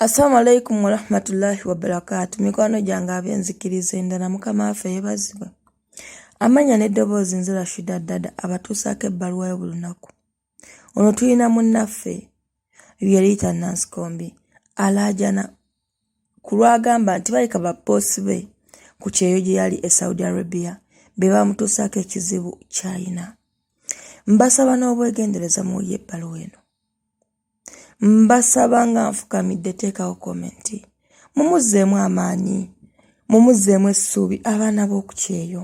Assalamu alaikum warahmatullahi wabarakatu, mikwano gyange ab'enzikiriza endala, Mukama waffe yeebazibwe. Amannya n'eddoboozi nze Rashida Dada abatuusaako ebbaluwa yo buli lunaku. Ono tulina munnaffe Yerita Nansikombi alaajana ku lw'agamba nti baleka babboosi be ku kyeyo gye yali e Saudi Arabia be bamutuusaako ekizibu ky'alina. Mbasaba n'obwegendereza muwulire ebbaluwa eno. Mbasaba nga nfukamidde teekawo komenti mumuzzeemu amaanyi, mumuzzeemu essuubi abaana b'oku kyeyo.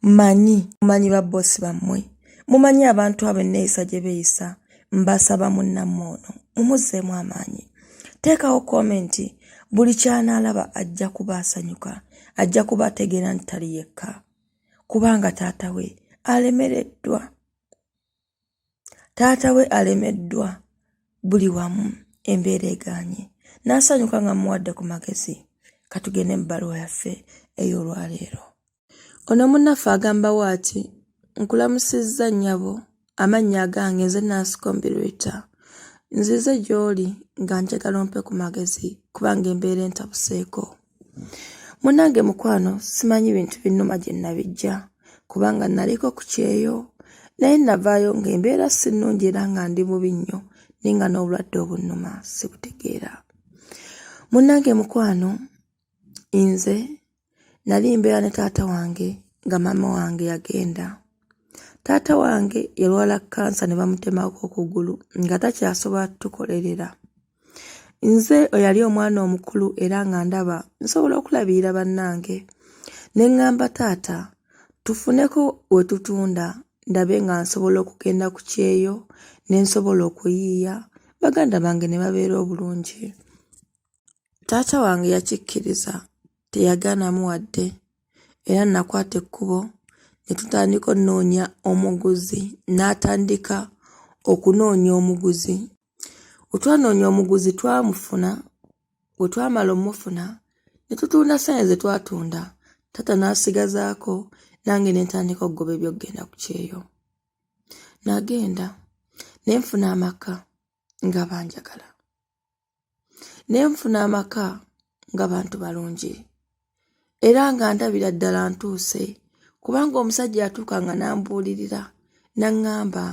Mmanyi mumanyi babboosi bammwe, mumanyi abantu abo enneeyisa gye beeyisa. Mbasaba munnammwe ono mumuzzeemu amaanyi. Teekawo komenti buli ky'anaalaba ajja kuba asanyuka, ajja kuba ategeera nti tali yekka kubanga taata we alemereddwa. Taata we alemeddwa buli wamu embeera egaanye n'asanyuka nga mmuwadde ku magezi. Katugende mu bbaluwa yaffe ey'olwaleero. Ono munnaffe agamba bw'ati, Nkulamusizza nnyabo, amannya agange nze Nansikombi Rita. Nzize gy'oli nga njagala ompe ku magezi kubanga embeera entabuseeko. Munnange mukwano simanyi bintu binnuma gye nnabiggya kubanga nnaliko ku kyeyo naye nnavaayo ng'embeera si nnungi era nga ndi bubi nnyo naye nga n'obulwadde obunnuma sibutegeera. Munnange mukwano nze nali mbeera ne taata wange nga maama wange yagenda. Taata wange yalwala kkansa ne bamutemako okugulu nga takyasobola tukolerera. Nze eyali omwana omukulu era nga ndaba nsobola okulabirira bannange ne ŋŋamba taata tufuneko we tutunda ndabe nga nsobola okugenda ku kyeyo ne nsobola okuyiiya baganda bange ne babeera obulungi. Taata wange yakikkiriza teyagaanamu wadde era nakwata ekkubo ne tutandika onoonya omuguzi n'atandika okunoonya omuguzi. Bwe twanoonya omuguzi twamufuna, bwe twamala omufuna ne tutunda ssente ze twatunda taata n'asigazaako nange ne ntandika okugoba eby'okugenda ku kyeyo. Nagenda ne nfuna amaka nga banjagala. Ne nfuna amaka nga bantu balungi era nga ndabira ddala ntuuse kubanga omusajja yatuuka nga n'ambuulirira n'aŋŋamba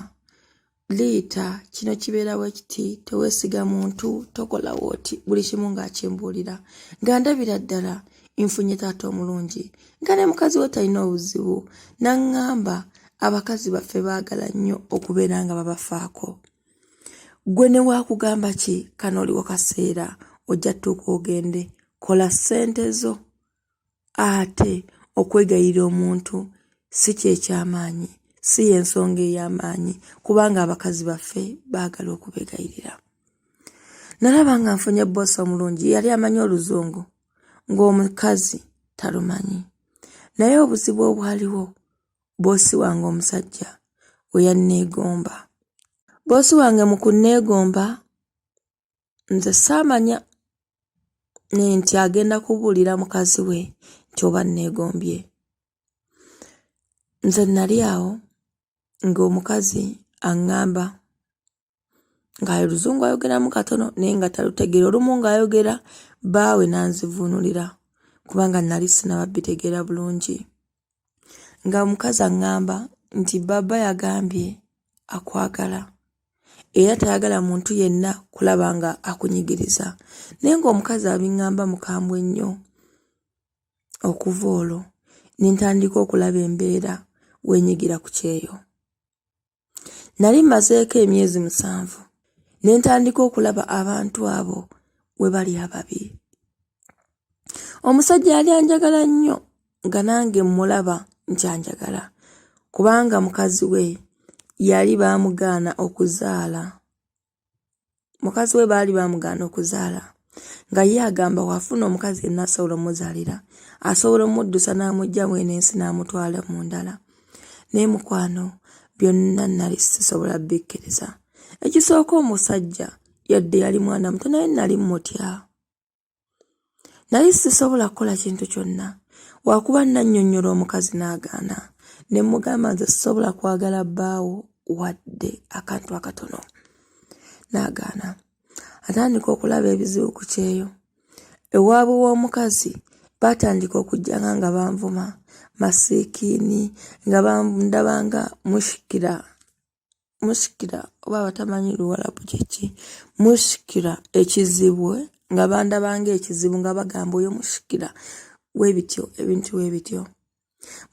Liita kino kibeera bwe kiti teweesiga muntu tokola wooti buli kimu ng'akimbuulira nga ndabira ddala nfunye taata omulungi nga ne mukazi we talina obuzibu n'aŋŋamba abakazi baffe baagala nnyo okubeera nga babafaako. Gwe ne waakugamba ki kano oliwo kaseera ojja tuuka ogende kola ssente zo ate okwegayirira omuntu si kye ky'amaanyi si y'ensonga ey'amaanyi kubanga abakazi baffe baagala okubeegayirira. Nalaba nga nfunye bboosi omulungi yali amanyi oluzungu ng'omukazi talumanyi naye obuzibu obwaliwo Bboosi wange omusajja we yanneegomba. Bboosi wange mu kunneegomba nze saamanya nti agenda kubuulira mukazi we nti oba nneegombye. Nze nnali awo ng'omukazi aŋŋamba ng'oluzungu ayogeramu katono naye nga talutegeera. Olumu ng'ayogera bbaawe n'anzivuunulira kubanga nnali sinnaba bitegeera bulungi. Nga omukazi aŋŋamba nti bbaaba yagambye akwagala era tayagala muntu yenna kulaba nga akunyigiriza naye ng'omukazi abiŋŋamba mukambwe nnyo. Okuva olwo ne ntandika okulaba embeera weenyigira ku kyeyo. Nali mmazeeko emyezi 7 ne ntandika okulaba abantu abo we bali ababi. Omusajja yali anjagala nnyo nga nange mmulaba nti anjagala kubanga mukazi we yali baamugaana okuzaala. Mukazi we baali baamugaana okuzaala nga ye agamba bw'afuna omukazi yenna asobola omuzaalira asobola omuddusa n'amuggya mu eno ensi n'amutwala mu ndala. Naye mukwano byonna nnali sisobola bikkiriza. Ekisooka omusajja yadde yali mwana muto naye nnali mmutya. Nali sisobola kukola kintu kyonna wakuba nnannyonnyola omukazi n'agaana ne mmugamba nze sisobola kwagala bbaawo wadde akantu akatono n'agaana. Natandika okulaba ebizibu ku kyeyo. Ewaabwe w'omukazi baatandika okujjanga nga banvuma masiikiini nga bandaba nga mushikira mushikira oba abatamanyi luwalabu kyeki mushikira ekizibu nga bandaba ng'ekizibu nga bagamba oyo mushikira webityo ebintu webityo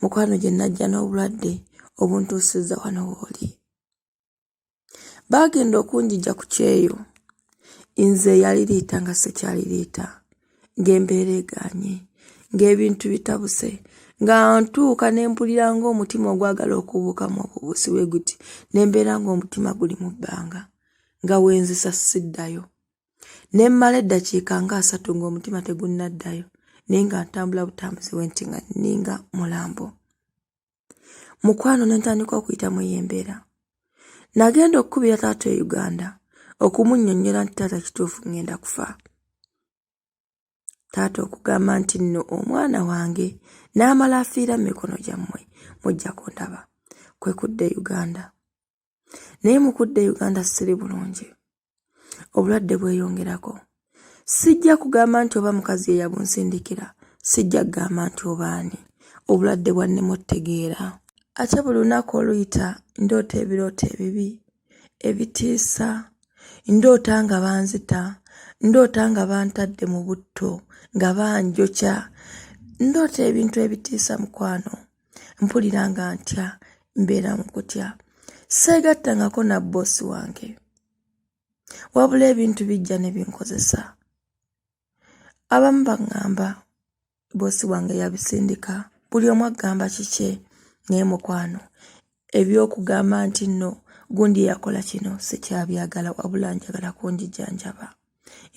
mukwano gye najja n'obulwadde obuntuusizza wano wooli. Baagenda okunjija ku kyeyo nze eyali liita nga sikyali liita ng'embeera egaanye ng'ebintu bitabuse nga ntuuka ne mpulira ng'omutima ogwagala okubuukamu obubuusi bwe guti ne mbeera ng'omutima guli mu bbanga nga wenzisa siddayo. Ne mmala eddakiika ng'asatu ng'omutima tegunnaddayo naye nga ntambula butambuzi bwe nti nga nninga mulambo. Mukwano ne ntandika okuyitamu eyo embeera. Nagenda okukubira taata e Uganda okumunnyonnyola nti taata kituufu ŋŋenda kufa. Taata okugamba nti nno omwana wange n'amala afiira mu mikono gyammwe mujja kundaba kwe kudda e Uganda. Naye mu kudda e Uganda siri bulungi. Obulwadde bweyongerako. Sijja kugamba nti oba mukazi ye yabunsindikira, sijja kugamba nti oba ani. Obulwadde bwannema otegeera. Ate buli lunaku oluyita ndoota ebirooto ebibi ebitiisa, ndoota nga banzita, ndoota nga bantadde mu butto nga banjokya, ndoota ebintu ebitiisa mukwano. Mpulira nga ntya, mbeera mu kutya. Seegattangako na bboosi wange wabula ebintu bijja ne binkozesa. Abamu baŋŋamba bboosi wange yabisindika, buli omu agamba kikye naye mukwano eby'okugamba nti nno gundi yakola kino sikyabyagala wabula njagala kunjijanjaba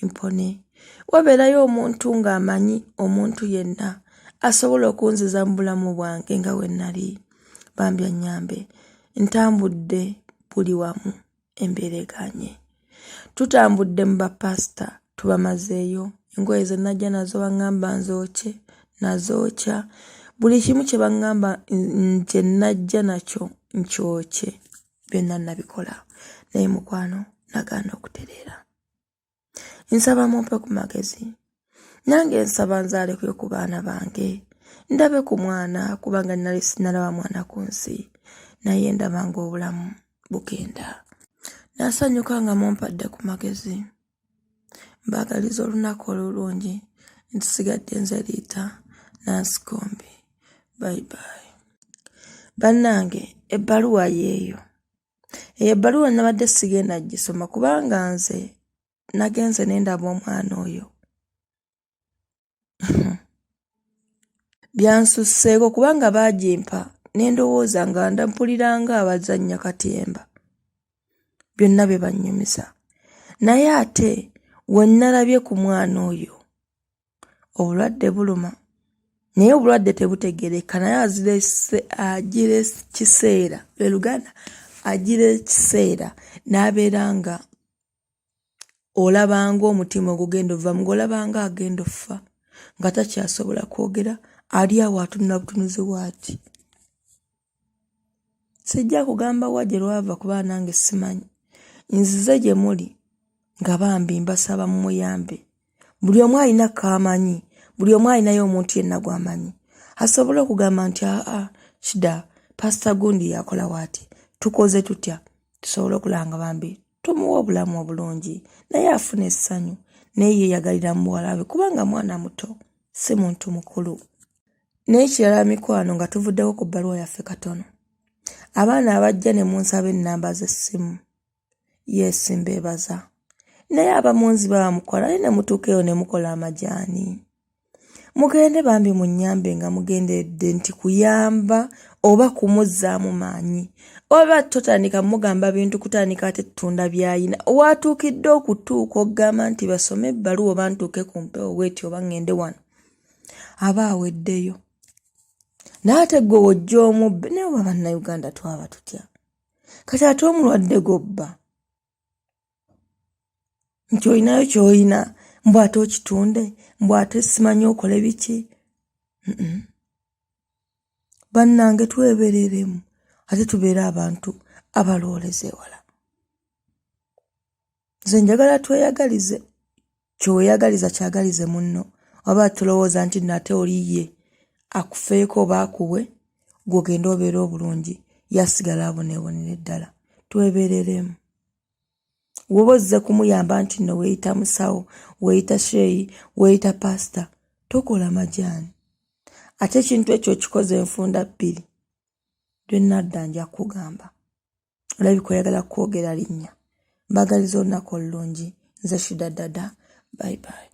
mpone. Wabeerayo omuntu ng'amanyi omuntu yenna asobola okunziza mu bulamu bwange nga bwe nnali bambi annyambe. Ntambudde buli wamu embeera egaanye. Tutambudde mu bapaasita tubamazeeyo, engoye ze najja nazo baŋŋamba nzookye nazookya, buli kimu kye baŋŋamba kye najja nakyo nkyokye byonna nabikola naye mukwano nagaana okutereera. Nsaba mumpe ku magezi nange nsaba nzaaleko ku baana bange ndabe ku mwana kubanga nali sinalaba mwana ku nsi naye ndaba ng'obulamu bugenda. Nasanyuka nga mumpadde ku magezi. Mbaagaliza olunaku olulungi nsigadde nze Liita Nansikombi. Bye bye. Bannange ebbaluwa yeeyo. Eyo ebbaluwa nabadde sigenda gisoma kubanga nze nagenze ne ndaba omwana oyo. Byansusseeko kubanga baagimpa ne ndowooza nga mpulira nga abazannya katemba byonna bye bannyumiza. Naye ate we nnalabye ku mwana oyo obulwadde buluma naye obulwadde tebutegeereka naye azirese agira ekiseera lwe Luganda agira ekiseera n'abeera nga olaba ng'omutima ogugenda ovaamu ng'olaba ng'agenda offa nga takyasobola kwogera ali awo atunula butunuzi bw'ati. Sijja kugamba wa gye lwava kuba nange simanyi. Nzize gye muli nga bambi mbasaba mumuyambe. Buli omu alina k'amanyi, buli omu alinayo omuntu yenna gw'amanyi asobole okugamba nti aa kida pasita gundi yakola waati tukoze tutya tusobole okulaba nga bambi tumuwa obulamu obulungi naye afuna essanyu naye yeeyagalira mu buwala bwe kubanga mwana muto si muntu mukulu. N'ekirala mikwano nga tuvuddeko ku bbaluwa yaffe katono, abaana abajja ne munsaba ennamba z'essimu yes mbeebaza naye abamu nziba bamukola naye ne mutuuka eyo ne mukola amajaani. Mugende bambi munnyambe nga mugenderedde nti kuyamba oba kumuzzaamu maanyi oba totandika mugamba bintu kutandika ate tutunda by'alina waatuukidde okutuuka okugamba nti basome ebbaluwa oba ntuuke ku mpewo bweti oba ŋŋende wano aba aweddeyo naye ate gwe wojja omubbe naye oba bannayuganda twaba tutya kati ate omulwadde gobba nti olinayo kyolina mbu ate okitunde mbu ate simanyi okole biki bannange twebereremu ate tubeere abantu abalowooleza ewala. Nze njagala tweyagalize. Kyeweyagaliza kyagalize munno. Oba tolowooza nti nate oli ye akufeeko oba akuwe gwe ogende obeere obulungi yasigala aboneebonere ddala. Twebeereremu. Woba ozze kumuyamba nti nno weeyita musawo, weeyita sheeyi, weeyita paasita, tokola majaani. Ate ekintu ekyo okikoze enfunda bbiri. Lwe nnadda nja kukugamba. Olabika oyagala kwogera linnya. Mbagaliza olunaku olulungi. Nze Shida Dada. Bye bye.